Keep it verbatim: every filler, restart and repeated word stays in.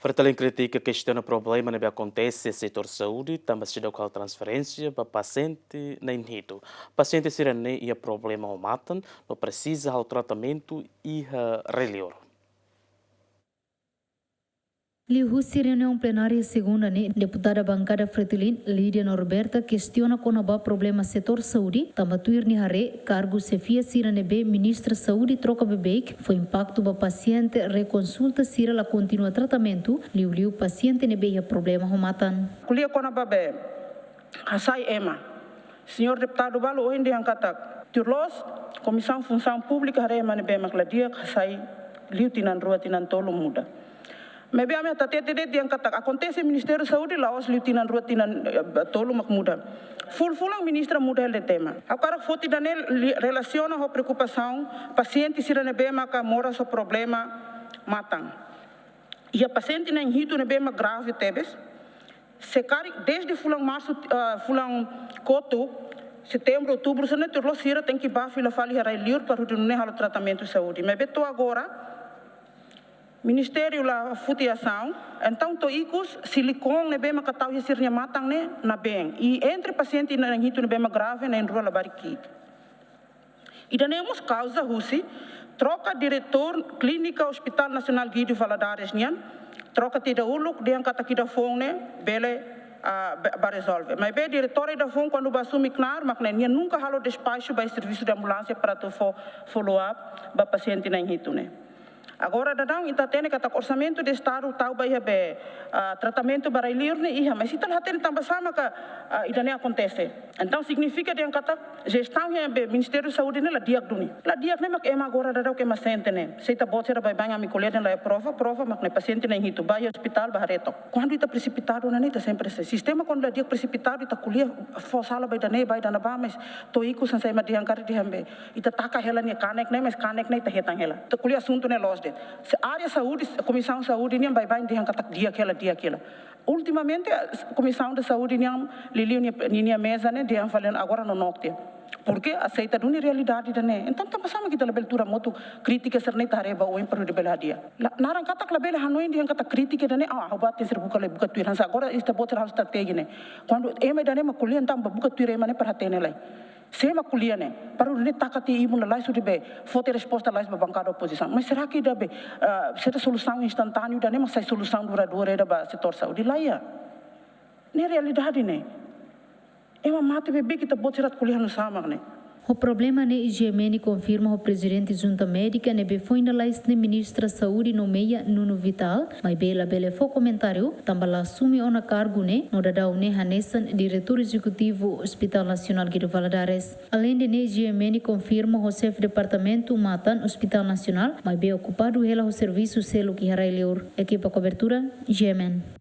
Fretilin kritika kestiona problema ne'ebé akontese iha setór saúde, tanba seidauk halo transferénsia ba pasiente na'in hitu. Pasiente sira-ne'e iha problema ho matan, no presiza halo tratamentu iha rai-liur. Liuhusi reuniaun plenária segunda ne'e, deputada bankada Fretilin, Lídia Norberta, kestiona kona-ba problema setór saúde, tanba tuir nia haree, kargu xefia sira ne'ebé ministra saúde troka beibeik, fó impaktu ba pasiente rekonsulta sira la kontinua tratamentu, liuliu pasiente ne'ebé iha problema ho matan. Ko'alia kona-ba be, hasai ema. Señór deputadu balu ohin dehan katak, tuir loos, Komisaun Funsaun Públika haree ema ne'ebé mak la di'ak, hasai liu tinan rua, tinan tolu muda. Maibé ami hatete de'it dehan katak, akontese Ministériu Saúde la'ós liu tinan rua, tinan, eh, tolu mak muda. Fulan-fulan ministra muda hela de'it ema. Ha'u hakarak foti ida-ne'e li-, relasiona ho preokupasaun pasiente sira ne'ebé maka moras ho problema matan. Iha pasiente na'in hitu ne'ebé mak grave tebes. Se karik desde fulan Marsu, ah, fulan kotuk, Setembru, Outubru, sira-ne'e tuir loos sira tenke bá fila fali iha rai-liur para hodi nune'e halo tratamentu saúde. Maibé to'o agora, Ministériu la foti asaun, entaun to'o ikus silikon ne'ebé maka tau iha sira-nia matan ne'e nabeen. I entre pasiente na'in hitu ne'ebé mak grave, na'in rua labarik ki'ik. Ida-ne'e mós kauza husi troka diretór Klínika Hospital Nasionál Guido Valadares nian, troka tiha ida uluk, dehan katak ida foun ne'e bele, ah, ba, ba rezolve. Maibé diretór ida foun kuandu bá asume knaar, mak ne'e nia nunka halo despaxu ba servisu de ambulánsia para atu fó follow up ba pasiente na'in hitu ne'e. Agora daudaun ita hatene katak orsamentu de Estadu tau ba iha be, ah, tratamentu ba rai-liur ne'e iha, mas ita la hatene tanba sá maka, ah, ida-ne'e akontese. Entaun signifika dehan katak jestaun iha be Ministériu Saúde ne'e la di'ak duni. La di'ak ne'e mak ema agora daudaun ke ema sente ne'e. Se ita-boot sira baibain ami ko'alia dehan la iha prova, prova mak ne'e pasiente na'in hitu, bá iha ospitál bá haree took. Kuandu ita presipitadu ona ne'e ita sempre sei. Sistema kuandu la di'ak presipitadu ita ko'alia fó sala ba ida-ne'e, ba ida-ne'ebá, mas to'o ikus hanesan ema dehan karik dehan be. Ita taka hela nia kanek ne'e, mas kanek ne'e ita hetan hela. Ita ko'alia asuntu ne'e loos de'it. Se área saúde, Komisaun Saúde nian baibain dehan katak di'ak hela, di'ak hela. Ultimamente, Komisaun de Saúde nian liuliu nia, nia, nia meza ne'e dehan fali agora nonook tiha. Porke aseita duni realidade ida-ne'e. Entaun tanba sá mak ita labele tuur hamutuk krítika sira-ne'e ita haree ba oin para hodi bele hadi'a. La, naran katak labele hanoin dehan katak krítika ida-ne'e, ah, ha'u bá tiha sira buka lai, buka tuir hanesan. Agora ita-boot sira halo estratéjia ne'e. Kuandu ema ida-ne'e mak ko'alia entaun bá buka tuir ema ne'e para hatene lai. Sé mak ko'alia ne'e, para ida-ne'e taka tiha ibun lalais hodi be, foti resposta lalais ba bankada opozisaun. Mas será que ida be, ah, será solusaun instantânea ida-ne'e mak sai solusaun duradoura ida ba setór saúde? La iha. Ne'e realidade ne'e. Ema mate beibeik ita-boot sira atu ko'alia nu'usá mak ne'e. Ho problema ne'e I G M N konfirma ho prezidente Junta Médika ne'ebé foin lalais ne'e Ministra Saúde nomeia Nuno Vital, maibé labele fó komentáriu, tanba la asume ona kargu ne'e, no daudaun ne'e hanesan diretór ezekutivu Hospital Nasionál Guido Valadares. Aleinde ne'e, I G M N konfirma ho xefe departamentu matan Hospital Nasionál, maibé okupadu hela ho servisu seluk iha rai-liur. Ekipa kobertura, I G M N.